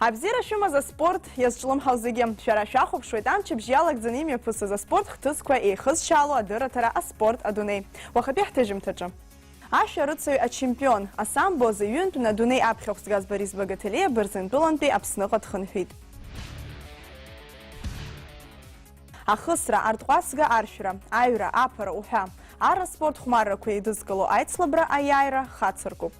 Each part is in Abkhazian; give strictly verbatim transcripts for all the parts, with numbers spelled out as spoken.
Абзиара шәымаз аспорт иазҿлымҳау зегьы. Шәара шәахәаԥшуеит амчыбжь иалагӡаны имҩаԥысыз аспорт хҭысқәа еихызшьаало адырраҭара «Аспорт адунеи». Уахатәи ҳҭыжьымҭаҿы. Ашәарыцаҩ ачемпион, асамбо азы ҩынтәны адунеи аԥхьахә згаз Борис Багателиа Бырзентәылантәи Аԥсныҟа дхынҳәит. Ахысра, арҭҟәацга аршәра, аҩра, аԥара уҳәа, ар аспорт хәмаррақәа еидызкыло аицлабра аиааира хацыркуп.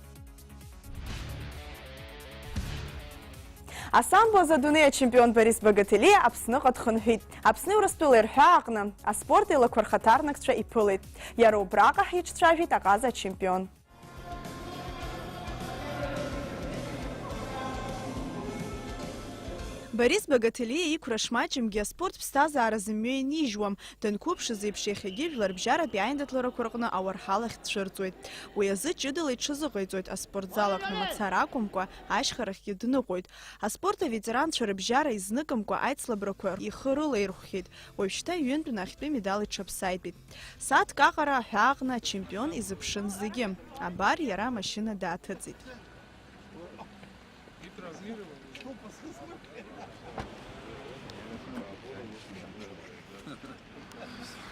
Асамбо азы адунеи ачемпион Борис Багателиа Аԥсныҟа дхынҳәит. Аԥсни Урыстәылеи рҳәаа аҟны аспорт еилақәа рхаҭарнакцәа иԥылеит. Иара убраҟа ҳиҿцәажәеит аҟаза ачемпион. Борис Багателиа иқәра шмаҷымгьы аспорт ԥсҭазаара зымҩа инижьуам. Данқәыԥшыз еиԥш, иахьагьы жәларбжьаратәи аиндаҭларақәа рҟны ауарҳалахь дцәырҵуеит. Уи азы ҷыдала иҽазыҟаиҵоит, аспортзал аҟны мацара акәымкәа, ашьхарахьгьы дныҟәоит. Аспорт аветеранцәа рыбжьара изныкымкәа аицлабрақәа ихы рылаирхәхьеит. Уажәшьҭа ҩынтәны ахьтәы медал иҽаԥсаитәит. Сааҭк аҟара аҳәааҟны ачемпион изыԥшын зегьы. Абар иара амашьына дааҭыҵит.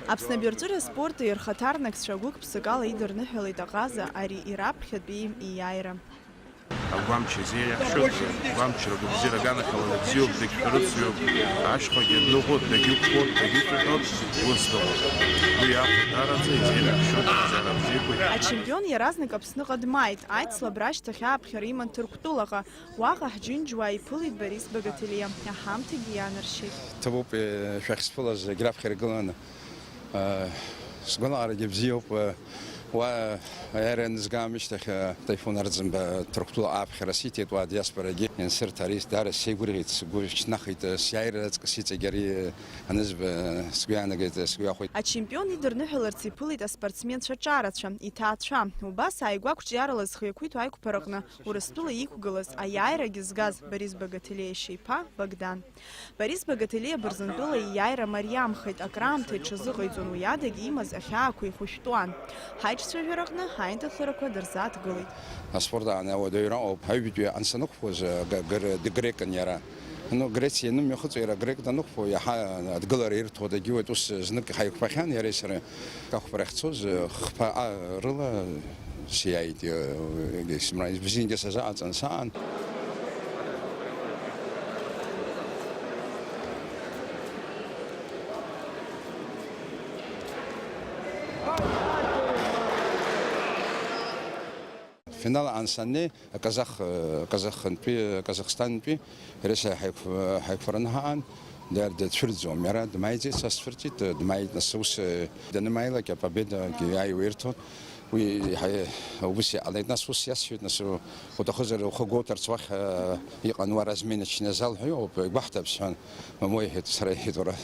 Аԥсны абаҩрҵәыреи аспорти рхаҭарнакцәа гәык-ԥсыкала идырныҳәалеит аҟаза ари ираԥхьатәи ииааира. Агәамч азы иаҳшоит, гәамчра гәабзиара аганахьала дыбзиоуп, дагьшәарыцаҩуп, ашьхагьы дныҟәоит, дагьықәԥоит, дагьышәаҳәоит, ус дыҟоуп. Уи акәу даараӡа изеиӷьасшьоит, бзиара бзиақәа. Ачемпион иаразнак Аԥсныҟа дмааит, аицлабра ашьҭахь ааԥхьара иман Ҭырқәтәылаҟа. Уаҟа ҳџьынџьуаа иԥылеит Борис Багателиа, аҳамҭагьы иаанаршьеит. Ҭабуп, э, шәахьсԥылаз, егь раԥхьа иргыланы. Э, сгәалаҟарагьы бзиоуп, э, уа аиааира анызга аамышьҭахь, э, Таифун Арӡынба Ҭырқәтәыла ааԥхьара сиҭеит, уа адиаспорагьы иансырҭ, ари даара сеигәырӷьеит, сгәы шьҭнахит, э, сиааира аҵкыс иҵегь ари, э, анызба, э, сгәы иаанагеит, э, сгәы иахәеит. Ачемпион идырныҳәаларц иԥылеит аспортсменцәа ҿарацәа, иҭаацәа. Убас ааигәа ақәҿиарала зхы иақәиҭу аиқәԥараҟны Урыстәыла иқәгылаз, аиааирагьы згаз Борис Багателиа иашьа иԥа Богдан. Борис Багателиа Бырзентәыла ииааира мариамхеит, акраамҭа иҽазыҟаиҵон, уи адагьы имаз ахьаақәа ихәышәтәуан. Ҳаиҿцәажәараҟны ҳаиндаҭларақәа дырзааҭгылеит. Аспорт аан ауадаҩра ыҟоуп. Аҩбатәи ан санықәԥоз, г-, гр-, дгрекын иара. Ну, Грециа ианымҩахыҵуа, иара грек данықәԥо, иаҳа адгылара ирҭо дагьуеит. Ус знык ҳаиқәԥахьан иареи сареи. Ақәԥара ахьцоз, хԥа, а, рыла сиааит, э, егьи сымра, бзиангьы сазааҵан саан. Финал аан саннеи, аказах, э, Казахынтәи, Казахстантәи Иара сара ҳаиқә-, ҳаиқәараны ҳаан, дар дацәырӡуам. Иара дмааиӡеит, са сцәырҵит, дмааит, нас ус, э, данымааилак, апобедагьы иааиуа ирҭон. Уи ҳа-, убыс иҟалеит. Нас ус иасҳәеит, нас у-, уҭахызар ухы гәоуҭарц уахь, э, иҟан уа разминочный азал ҳәа иҟоуп, игәаҳҭап, сҳәан. Мамоу, иҳәеит, сара иҳәеит, уара,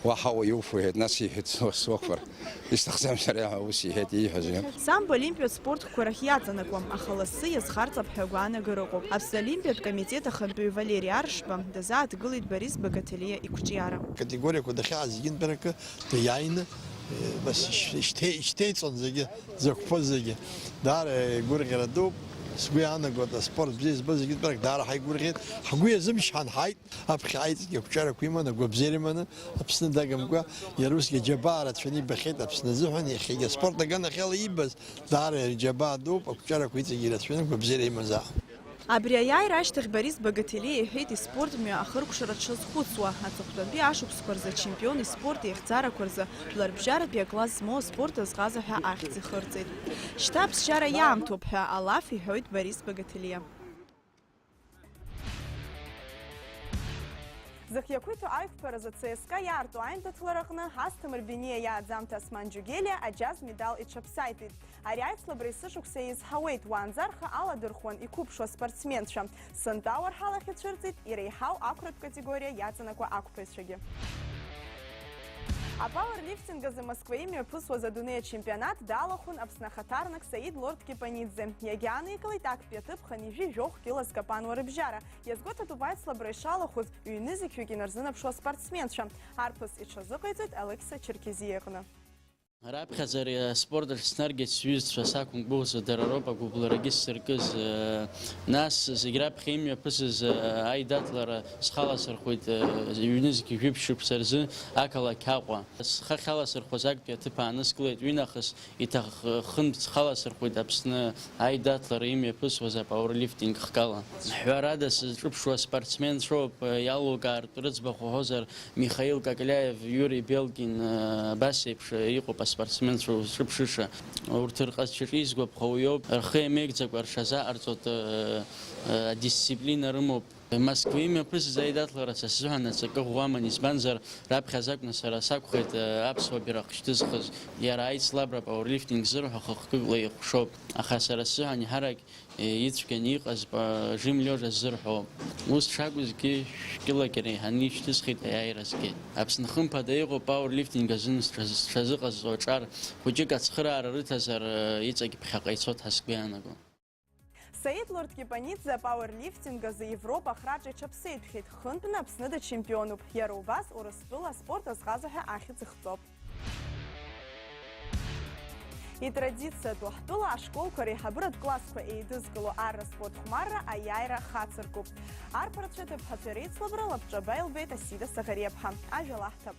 уаҳа уаҩ уфу, иҳәеит, нас иҳәеит, суақәар. Исҭахӡам сара ус иҳәеит ииҳәаз, иҳәеит. Самбо олимпиатә спортқәа рахь иаҵанакуам, аха лассы иазхарҵап ҳәа агәаанагара ыҟоуп. Аԥсны Олимпиатә комитет ахантәаҩы Валери Аршба дазааҭгылеит Борис Багателиа иқәҿиара. Категориақәа дахьааз зегьынтә акы даиааины, э, бас ишь-, ишьҭеи-, ишьҭеиҵон зегьы, дзықәԥоз зегьы. Даара игәырӷьара дууп, сгәы иаанагоит, аспорт бзиа збоз зегьынтә даара ҳаигәырӷьеит. Ҳгәы иазымшьҳан ҳаит. Аԥхьа аиҵегь ақәҿиарақәа иманы, агәабзиара иманы, Аԥсны дагымкәа, иара усгьы аџьабаа рацәаны ибахьеит Аԥсны азыҳәан, иахьагьы аспорт аганахьала иибаз, даара иара иџьабаа дууп, ақәҿиарақәа иҵегь ирацәаны, агәабзиара имазаап. Абри аиааира ашьҭахь Борис Багателиа иҳәеит, испорт мҩа ахыркәшара дшазхәыцуа, аҵыхәтәантәи ашықәсқәа рзы ачемпион испорт иахьӡарақәа рзы жәларбжьаратәи акласс змоу аспорт азҟаза ҳәа ахьӡ ихырҵеит. Шьҭа аԥсшьара иаамҭоуп ҳәа алаф иҳәоит Борис Багателиа. Зхы иақәиҭу аиқәԥаразы Ц С К А иаарту аиндаҭлараҟны Асҭамыр Бениа иааӡамҭа Осман Џьугелиа аџьаз медал иҽаԥсаитәит. Ари аицлабра есышықәса еизҳауеит, уаанӡа рхы аладырхәуан иқәыԥшу аспортсменцәа. Сынтәа ауарҳалахь ицәырҵит иреиҳау ақәратә категориа иаҵанакуа ақәԥаҩцәагьы. Апауерлифтинг азы Москва имҩаԥысуаз адунеи ачемпионат далахәын Аԥсны ахаҭарнак Саид Лорд Кепаниӡе. Иагьааникылеит актәи аҭыԥ хынҩажәи жәохә кьыла зкапануа рыбжьара. Иазгәаҭатәуп аицлабра ишалахәыз ҩ-нызқьҩык инарзынаԥшуа аспортсменцәа. Арԥыс иҽазыҟаиҵоит Алықьса Черкезиа иҟны. Раԥхьаӡа ари аспорт аҿы снаргеит сҩызцәа, сақәымгәыӷӡо, дара роуп агәыблрагьы сзыркыз. Нас зегь раԥхьа имҩаԥысыз аидаҭлара схала сырхәит, ҩнызқь жәиԥшь шықәса рзы ақалақь Аҟәа. Схы ахьаласырхәыз актәи аҭыԥ ааныскылеит, уи нахыс иҭаххынтә схаласырхәит Аԥсны аидаҭлара имҩаԥысуаз апауерлифтинг хкала. Ҳәарада, сызҿыԥшуа спортсменцәоуп, иалукаартә рыӡбахә уҳәозар, Михаил Кокляев, Иури Белкин, абас еиԥш иҟоуп аспортсменцәа узҿыԥшыша. Урҭ рҟазшьаҿы изгәаԥхо уиоуп, рхы иамеигӡакәа рҽазаҟарҵоит, адисциплина рымоуп. Москва имҩаԥысыз аидаҭлара са сзыҳәан аҵакы ӷәӷәаман, избанзар, раԥхьаӡа акәны сара сакәхеит аԥсуа бираҟ шьҭызхыз. Иара аицлабра пауерлифтинг зырҳәо хықәкыкла иҟәшоуп, аха сара сзыҳәан еиҳарак ицәгьаны иҟаз Жим Лиожа ззырҳәо. Ус шакәызгьы, шә-килограмм еиҳаны ишьҭысхит аиааиразгьы. Аԥсны хымԥада иҟоу пауерлифтинг азын сҽаз-, сҽазыҟазҵо аҿар хәыҷык ацхыраара рыҭазар, иҵегь ԥхьаҟа ицоит ҳәа сгәы иаанаго. Саид Лорд Кипанидзе апауерлифтинг азы Европа ахраҿы иҽаԥсеитәхеит, хынтәны Аԥсны дачемпионуп. Иара убас Урыстәыла аспорт азҟаза ҳәа ахьӡ ихҵоуп. Итрадициатәу ҳтәыла ашколқәа реиҳабыратә классқәа еидызкыло арра спорт хәмарра аиааира хацыркуп. Арԥарцәа ҭыԥҳацәа реицлабра лабҿаба илбеит Асида Саӷариаԥҳа. Ажәа лаҳҭап.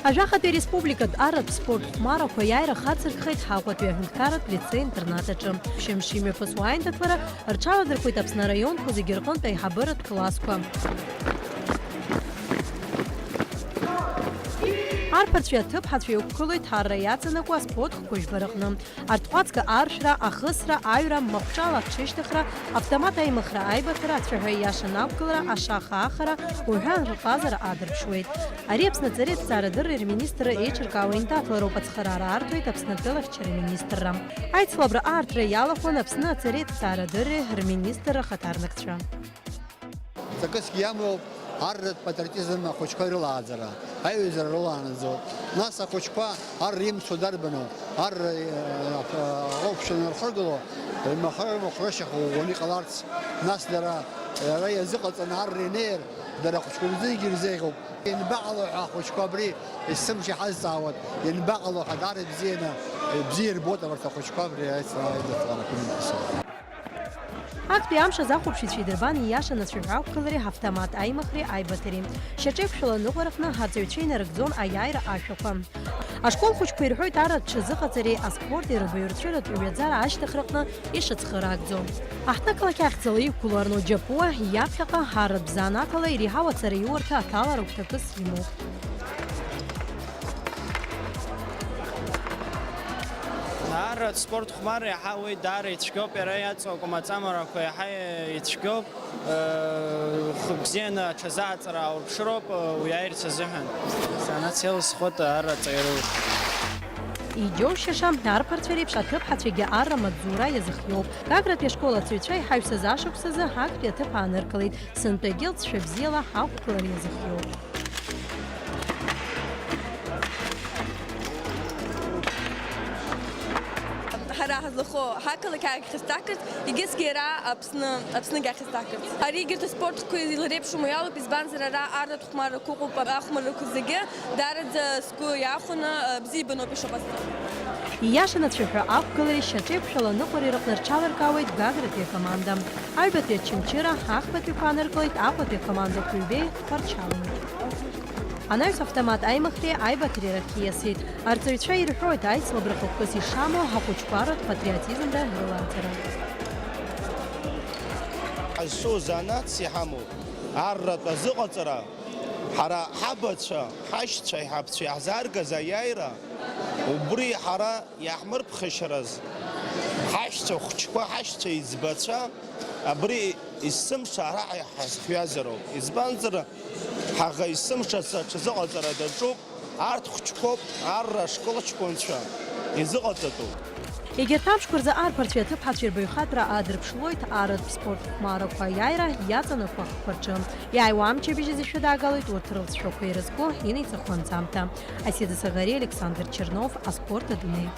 Ажәахатәи ареспубликатә арратә спорт хәмарақәа аиааира хацыркхеит Ҳаҟәатәи аҳәынҭқарратә лицеи-интернат аҿы. Ԥшьымш имҩаԥысуа аиндаҭлара рҽаладырхәит Аԥсны араионқәа зегьы рҟынтә аиҳабыратә классқәа. Арԥарцәеи аҭыԥҳацәеи ықәгылоит арра иаҵанакуа аспорт хәыжәба рҟны. Арҭҟәацга аршәра, ахысра, аҩра, махәҿала аҽышьҭыхра, автомат аимыхра, аибыҭара, ацәаҳәа ииашаны ақәгылара, ашаха аахара, уҳәа рҟазара аадырԥшуеит. Ари Аԥсны аҵареи аҭҵаарадырреи рминистрра еиҿыркаауа аиндаҭлароуп, ацхыраара аартуеит Аԥсны атәылахьчара министрра. Аицлабра аартра иалахәын Аԥсны аҵареи аҭҵаарадырреи рминистрра ахаҭарнакцәа. Ҵакысгьы иамоуп арратә патриотизм ахәыҷқәа ирылааӡара, аиҩызара рылаанаҵо. Нас ахәыҷқәа ар имцо дарбану? Ар, э, э, аҟәшаны рхыргало, рмахара рмахәрышьахә ӷәӷәаны иҟаларц. Нас дара, дара иазыҟаҵаны ар инеир, дара ахәыҷқәа рзынгьы ирзеиӷьуп. Ианбаҟало ҳәа ахәыҷқәа абри есымша иҳазҵаауан, ианбаҟало ҳәа даара ибзианы, ибзиа ирбоит абарҭ ахәыҷқәа абри аицлааҩ дыфарақәа имҩаԥысуа. Актәи амш азы ахәаԥшыҩцәа идырбан ииашаны ацәаҳәа ақәгылареи ҳавтомат аимыхреи аибаҭареи. Шьаҿеиқәшәала аныҟәара аҟны арҵаҩцәа инарыгӡон аиааира ашәақәа. Ашкол хәыҷқәа ирҳәоит арратә ҽазыҟаҵареи аспорти рыбаҩрцәыратә ҩаӡара ашьҭыхраҟны ишыцхыраагӡо. Аҳҭнықалақь ахьӡала иқәгылоу Арно Џьапуа иаԥхьаҟа арратә занааҭала иреиҳау ацареиурҭа аҭалара гәҭакыс имоуп. Арратә спорт хәмарра иаҳа уи даара ицәгьоуп, иара иаҵоу акәмаҵамарақәа иаҳа ицәгьоуп, хықәкы бзианы аҽазааӡара аурԥшыроуп, уи аирц азыҳәан. Санац еилысхуеит арра аҵаҩры. Иџьоушьаша, арԥарцәа реиԥш аҭыԥҳацәагьы арра амаҵзура иазыхиоуп. Гагратәи ашкол ацаҩцәа иҳаҩсыз ашықәсазы актәи аҭыԥ ааныркылеит. Сынтәагьы лҵшәа бзиала ҳақәгылара иазыхиоуп. Ҳара ҳазлахәу ҳақалақь ахь ҳахьысҭахарц, егьысгьы иара Аԥсны, Аԥсныгьы ахьысҭахарц. Ари егьырҭ аспортқәа илреиԥшума иалоуп, избанзар, ара арратә хәмаррақәа ыҟоуп, ахәмаррақәа зегьы даараӡа сгәы иахәаны, бзиа ибаноуп ишыҟасҵо. Ииашаны ацәаҳәа ақәгылареи шьаҿеиқәшәала аныҟәареи рыҟны рҽаларкаауеит Гагратәи акоманда. Аҩбатәи Очамчыра, ахԥатәиқәа ааныркылеит Аҟәатәи акомандақәа ҩбеи Тҟәарчали. Анаҩс автомат аимыхреи аибаҭареи рахь ииасит. Арҵаҩцәа ирҳәоит, аицлабра хықәкыс ишамоу ахәыҷқәа ртә патриотизмра рылаӡара. Ҳазҿу занааҭс иҳамоу арратә азыҟаҵара, ҳара ҳабацәа, ҳашьцәа, ҳаҳаԥцәа иаҳзааргаз аиааира, убри ҳара иаҳмырԥхашьараз, ҳашьцәа хәыҷқәа, ҳашьцәа еиҵбацәа, абри есымша ара ҳа-, ҳазхҩазароуп. Избанзар, ҳаӷа есымша аҽазыҟаҵара даҿуп, арҭ хәыҷқәоуп, арра ашкол аҷкәынцәа изыҟаҵатәуп. Егьырҭ амшқәа рзы арԥарцәеи аҭыԥҳацәеи рбаҩхатәра аадырԥшуеит арратә спорт хәмарақәа аиааира иаҵанакуа ахқәа рҿы. Иааиуа амчыбжь азы шәыдаагалоит урҭ рылҵшәақәа ирызку инеиҵыху анҵамҭа. Асида Саӷариа, Александр Чернов, аспорт адунеи.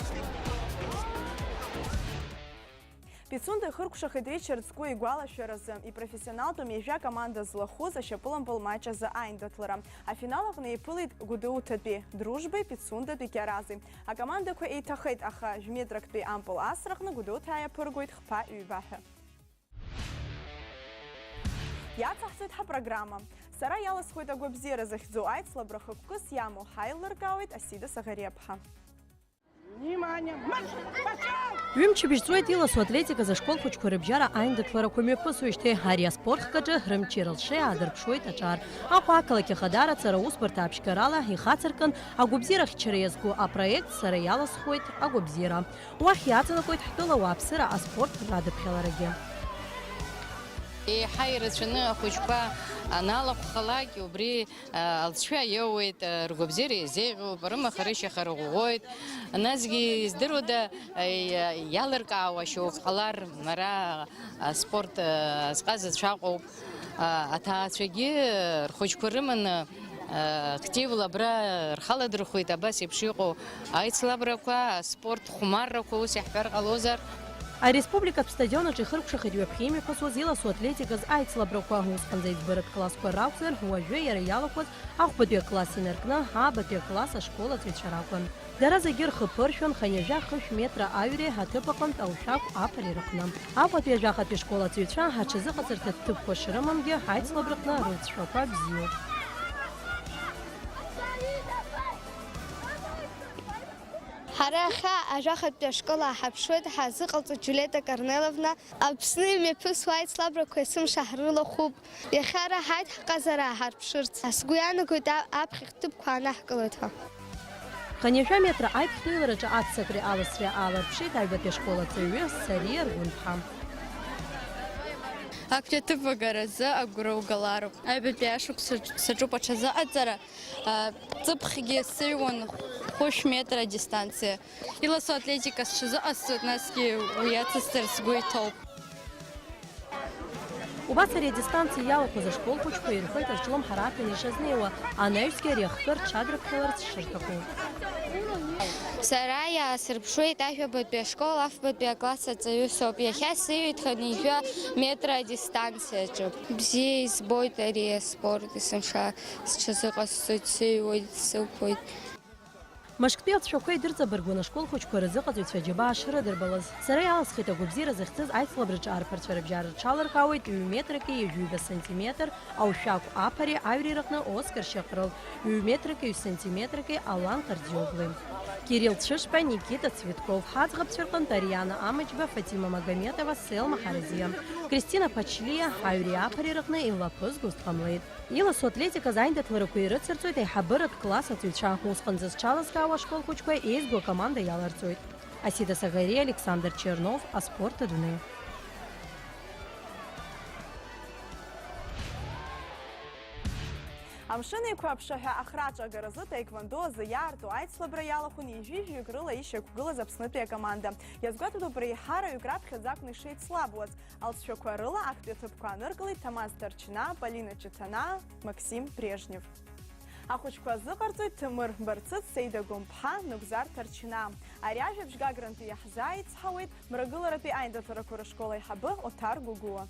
Пицунда ихыркәшахеит Ричард Згәы игәалашәаразы, ипрофессионалтәым ҩажәа команда злахәыз ашьапылампыл матч азы аиндаҭлара. Афинал аҟны еиԥылеит Гәдоуҭатәи Дружбеи Пицундатәи Кьарази. Акомандақәа еиҭахеит, аха жәметрактәи ампыл асраҟны Гәдоуҭа иаԥыргоит хԥа-ҩба ҳәа. Иацаҳҵоит ҳапрограмма. Сара иаласхуеит агәабзиара захьӡу аицлабра хықәкыс иамоу ҳаилыркаауеит Асида Саӷариаԥҳа. Внимание, марш! Пошёл! Ҩымчыбжь ҵуеит иласу атлетиказ ашкол хәыҷқәа рыбжьара аиндаҭларақәа мҩаԥысуеижьҭеи. Ари аспорт хкаҿы рымчи рылшеи аадырԥшуеит аҿар. Аҟәа ақалақь ахадара ҵараусбарҭа аԥшьгарала ихацыркын, агәабзиарахьчара иазку апроект Сара иаласхуеит агәабзиара. Уахь иаҵанакуеит ҳтәыла ауааԥсыра аспорт радыԥхьаларагьы. Еиҳа ирацәаны ахәыҷқәа аналахәхалак, убри, а, алҵшәа иоуеит, а, ргәабзиара еизеиӷьуп, рымаха-рышьаха рыӷәӷәоит. Насгьы издыруада, а, иа-, иалыркаауа шьоук ҟалар, ара аспорт, а, азҟазацәа ыҟоуп. А, аҭаацәагьы рхәыҷқәа рыманы, а, активла абра рхаладырхәит, абас еиԥш иҟоу аицлабрақәа, аспорт хәмаррақәа, ус иаҳҳәар ҟалозар. Ареспубликатә стадион аҿы ихыркәшахеит ҩаԥхьа имҩаԥысуаз иласу атлетиказ аицлабрақәа. Усҟанӡа аиҵбыратә классқәа ракәзар, уажәы иара иалахәыз ахәбатәи акласс инаркны, аабатәи акласс ашкол аҵаҩцәа ракәын. Дара зегьы рхы ԥыршәон хынҩажәа хышә метра аҩреи аҭыԥ аҟынтә аушәақә аԥареи рыҟны. Аҟәатәи ажәахатәи школ аҵаҩцәа аҽазыҟаҵарҭа ҭыԥқәа шрымамгьы, аицлабраҟны рылҵшәақәа бзиоуп. Ҳара иахьа ажәахатәи ашкол ааҳарԥшуеит, ҳазыҟалҵоит Џьулиета Корнеловна. Аԥсны имҩаԥысуа аицлабрақәа есымша ҳрылахәуп. Иахьа ара ҳааит ҳҟазара ааҳарԥшырц. Сгәы иаанагоит а-, аԥхьахь ҭыԥқәа аанаҳкылоит ҳәа. Хынҩажәа метра аиԥхьтәыҩлараҿы аццакреи аласреи ааларԥшит аҩбатәи ашкол аҵаҩы Сариа Ргәынԥҳа. Актәи аҭыԥ агаразы агәра угалароуп. Аҩбатәи ашықәсаҿ саҿуп аҽазыҟаҵара, а, ҵыԥхгьы сыҩуан хәышә метра адистанциа. Иласу атлетика сҽазыҟасҵоит, насгьы уи иацысҵар сгәы иҭоуп. Убас ари адистанциа иалахәыз ашкол хәыҷқәа ирҳәоит рҿлымҳара аҭаны ишазнеиуа, анаҩсгьы ари ахкы рҽадрыԥхьаларц шырҭаху. Сара иаасырԥшуеит ажәабатәи ашкол афбатәи акласс аҵаҩы соуп. Иахьа сыҩуеит хынҩажәа метра адистанциаҿы. Бзиа избоит ари аспорт, есымша сҽазыҟасҵоит, сыҩуеит, сықәуеит. Мышктәи алҵшәақәа идырҵабыргуан ашкол хәыҷқәа рзыҟаҵаҩцәа аџьабаа шрыдырбалаз. Сара иаласхит агәабзиара захьӡыз аицлабраҿы арԥарцәа рыбжьара рҽаларкаауеит ҩ-метраки ҩажәи ҩба сантиметр, аушәақә аԥареи аҩреи рыҟны Оскар Шьаҟрыл, ҩ-метраки ҩ-сантиметраки Алан Ҟардиоглы. Кирилл Цәышба, Никита Цветков, ҳаӡӷабцәа рҟынтә Ариана Амаџьба, Фатима Магометова, Селма Ҳаразиа, Кристина Ԥачлиа, аҩреи аԥареи рыҟны илаԥызгоз дҟамлеит. Иласу атлетиказ аиндаҭларақәа ирыцырҵоит аиҳабыратә класс аҵаҩцәа, усҟан зызҽалазкаауа ашкол хәыҷқәа еизго акоманда иаларҵоит. Асида Саӷариа, Александр Чернов, Аспорт адунеи. Амшын Еиқәа аԥшаҳәа ахраҿы агаразы таеквондо азы иаарту аицлабра иалахәын ҩажәи жәаҩык рыла ишьақәгылаз Аԥснытәи акоманда. Иазгәаҭатәуп, реиҳараҩык раԥхьаӡа акәны ишеицлабуаз. Алҵшәақәа рыла актәи аҭыԥқәа ааныркылеит Ҭамаз Ҭарчнаа, Полина Ҷыҭанаа, Максим Брежнев. Ахәыҷқәа азыҟарҵоит Ҭемыр Барцыц, Сеида Гәымԥҳа, Нугзар Ҭарчнаа. Ари ажәабжь Гагрантәи иаҳзааицҳауеит Мрагыларатәи аиндаҭларақәа рышкол аиҳабы Оҭар Гәыгәуа.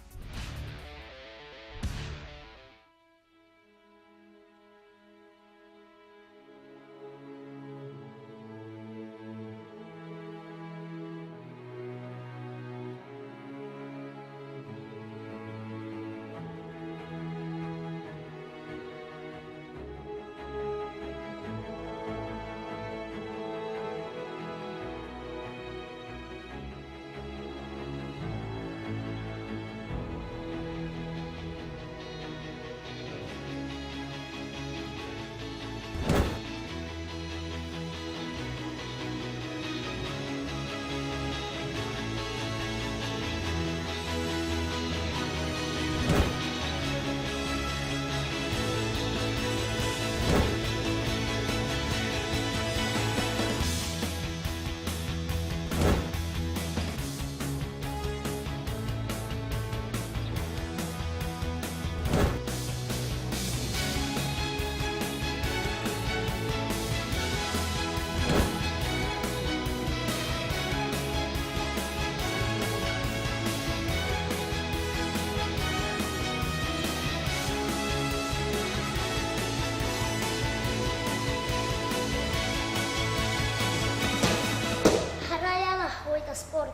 Аспорт.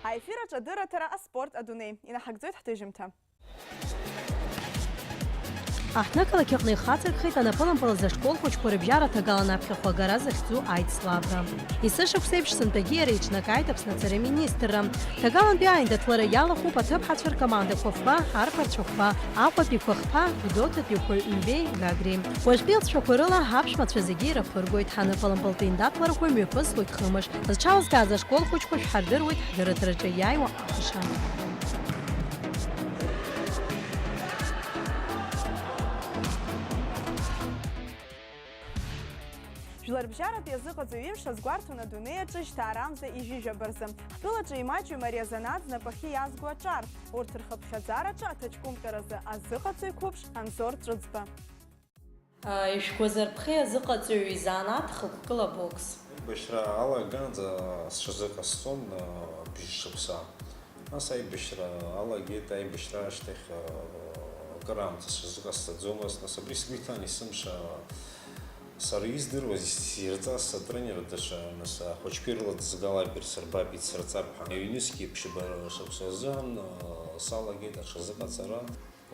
Аефир аҿы адырраҭара аспорт адунеи. Инаҳагӡоит ҳҭыжьымҭа. Аҳҭнықалақь аҟны ихацыркхеит анапылампыл азы ашкол хәыҷқәа рыбжьара ҭагалан аԥхьахә агара захьӡу аицлабра. Есышықәса еиԥш сынтәагьы иара иҿнакааит Аԥсны ацара министрра. Ҭагалантәи аиндаҭлара иалахәуп аҭыԥҳацәа ркомандақәа фба, арԥарцәа хәба, Аҟәатәиқәа хԥа, Гәдоуҭатәиқәа ҩбеи Гагреи. Уажәтәи алҵшәақәа рыла аԥшәмацәа зегьы ираԥыргоит. Ҳанапылампылтә еиндаҭларақәа мҩаԥыслоит хымш. Зҽалызкааз ашкол хәыҷқәа шәҳардыруеит ҳдырраҭараҿы иааиуа ахәаша. Жәларбжьаратә иазыҟаҵаҩ имш азгәарҭон адунеи аҿы жьҭаарамза ижәижәаба рзы. Ҳтәылаҿы имаҷҩым ари азанааҭ знапахьы иазго аҿар. Урҭ рхыԥхьаӡараҿы аҭаҷкәымҟьаразы азыҟаҵаҩ қәыԥш Анзор Ҵәыӡба. Ишәгәазырԥхеи азыҟаҵаҩ изанааҭ хықәкыла бокс? Аибашьра алагаанӡа сҽазыҟасҵон, а, бжь шықәса. Нас аибашьра алагеит, аибашьра ашьҭахь, а, акыраамҭа сҽазыҟасҵаӡомызт. Нас абри сгәы иҭан есымша сара издыруаз, ис-, сирҵаз сатренер даҽа, нас ахәыҷқәа ирылаӡгала абри сырбап, ицырҵап ҳәа. Ҩнызқь еиԥш ба-, шықәса азыҳәан, а, салагеит аҽазыҟаҵара.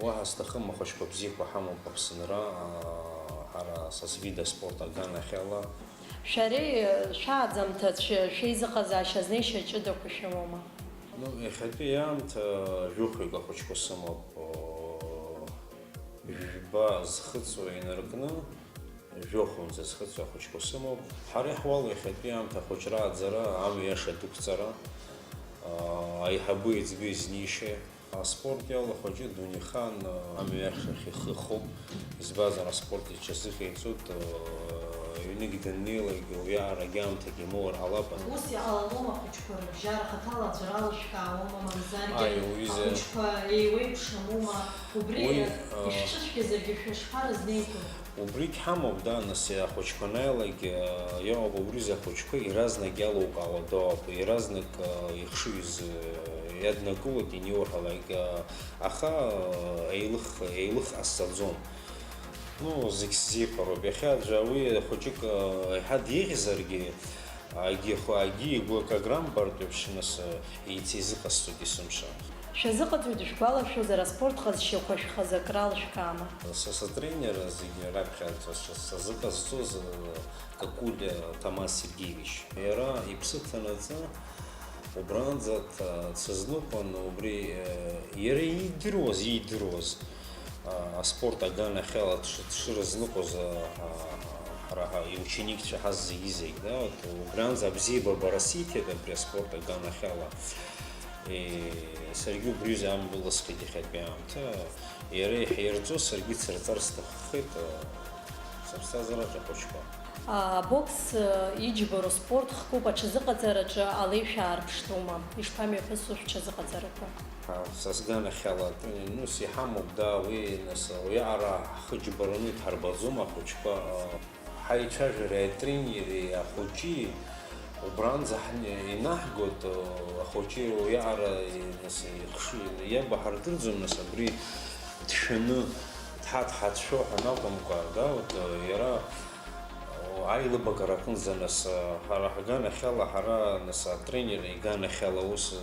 Уаҳа сҭахым, ахәыҷқәа бзиақәа ҳамоуп Аԥсынра, аа, ҳара са свида спорта аганахьала. Шәареи шәааӡамҭацә шәеизыҟазаашьа азнеишьа ҷыдақәа шәымоума? Ну, иахьатәи аамҭа жәохәҩык ахәыҷқәа сымоуп, оо, жәба зхыҵуа инаркны, жәохәынӡа зхыҵуа ахәыҷқәа сымоуп. Ҳара иаҳуало иахьатәи аамҭа ахәыҷра аӡара, амҩа иаша дықәҵара, аа, аиҳабы еиҵбы изнеишьа. Аспорт иалахәу аҿы дунеихаан амҩахьахь ихы хоуп, избанзар, аспорт иҽазыҟаиҵоит, ҩнык даннеилак уиаҟарагьы аамҭагьы имоур ҟалап. Ус иҟалалома ахәыҷқәа рыбжьара, хаҭала аӡәыр алышәкаауама, мамзаргьы Аи, уҩыза. Ахәыҷқәа еиуеиԥшымума, убри Уи, а, ишәцәышәкызаргьы шәышԥарызнеиго? Убригь ҳамоуп, да, нас, ахәыҷқәа анааилак, а, иҟоуп убри рзы ахәыҷқәа иаразнак иалукаауа дауп, иаразнак, а, ихшыҩ изы иаднакылоит ианиуҳәалак, а, аха, а, еилых-, еилых ҟасҵаӡом. Ну, зегь сзеиԥароуп. Иахьа аӡәы уи хәыҷык, а, еиҳа деиӷьзаргьы, Агьи хәы, агьи игәы акаграммбартә еиԥш, нас, еицеизыҟасҵоит есымша. Шәазыҟаҵоит, ишәгәалашәозар, аспорт ҟазшьақәа шәхазы акры алшәкаама? Са сатренер зегьы раԥхьаӡа са-, сазыҟазҵоз, Какулиа Ҭамаз Сергеевич. Иара иԥсы ҭанаҵы, убранӡа д-, дсызныҟәон, убри, иара иидыруаз, иидыруаз, а, аспорт аганахьала дш-, дшырызныҟәоз, а, а, ҳара ҳа, иученикцәа ҳаз зегьы-зегь, да, вот, убранӡа абзиабара сиҭеит абри аспорт аганахьала. Е, саргьы убриазы амҩа лысхит иахьатәи аамҭа. Иара иаҳирҵо саргьы дсырҵар сҭаххеит, а, сыԥсҭазаараҿы ахәыҷқәа. Абокс, э, иџьбароу спорт хкуп, аҽазыҟаҵараҿы алеишәа аарԥштәума? Ишԥамҩаԥысуа шәҽазыҟаҵарақәа? А, са сганахьала, ну, ус иҳамоуп, да, уи, нас, уиаҟара ҳхы џьбараны идҳарбаӡом ахәыҷқәа, а, ҳаицәажәареи атренери ахәыҷи убранӡа ҳни-, инаҳгоит, а, ахәыҷы уиаҟара, и-, нас, ихшыҩ иаба ҳардырӡом, нас, абри дшәаны, дҳа-, дҳацәшәо ҳәа акәымкәа, да, вот, а, иара Аилыбакара аҟынӡа, нас, ҳара ҳганахьала, ҳара, нас, атренер иганахьала аус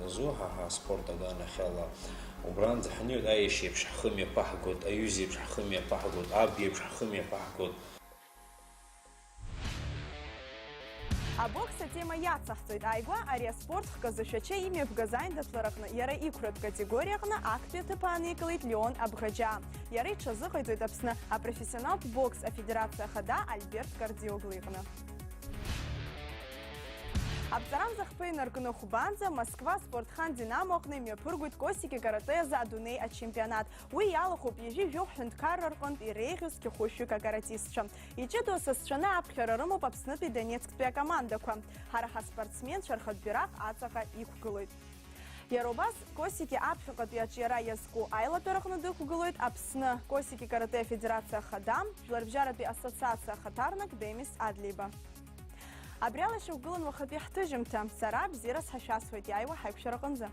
зуа, ҳа, ҳа, аспорт аганахьала, убранӡа ҳнеиуеит, аиашьеиԥш ҳхы мҩаԥаҳгоит, аҩызеиԥш ҳхы мҩаԥаҳгоит, аб иеиԥш ҳхы мҩаԥаҳгоит. Абокс атема иацаҳҵоит. Ааигәа ари аспорт хкы азы Шәача имҩаԥгаз аиндаҭлараҟны иара иқәратә категориаҟны актәи аҭыԥ ааникылеит Леон Абӷаџьаа. Иара иҽазыҟаиҵоит Аԥсны апрофессионалтә бокс афедерациа ахада Альберт Кардиоглу иҟны. Аԥҵарамза хԥа инаркны хәбанӡа Москва спортхан Динамо аҟны имҩаԥыргоит Косики каратэ азы адунеи ачемпионат. Уи иалахәуп ҩажәи жәохә ҳәынҭқарра рҟынтә иреиӷьу зқьы хәышәҩык акаратистцәа. Иҷыдоу асасцәаны аԥхьара рымоуп Аԥснытәи Донецктәи акомандақәа. Ҳара ҳаспортсменцәа рхатә бираҟ аҵаҟа иқәгылоит. Иара убас, Косики аԥхьаҟатәи аҿиара иазку аилатәараҟны дықәгылоит Аԥсны Косики каратэ афедерациа ахада, Жәларбжьаратәи ассоциациа ахаҭарнак Демис Адлеиба. Абри ала ишәықәгылан уахатәи ҳҭыжьымҭа. Сара бзиарас ҳашәасуеит иааиуа ҳаиқәшәараҟынӡа.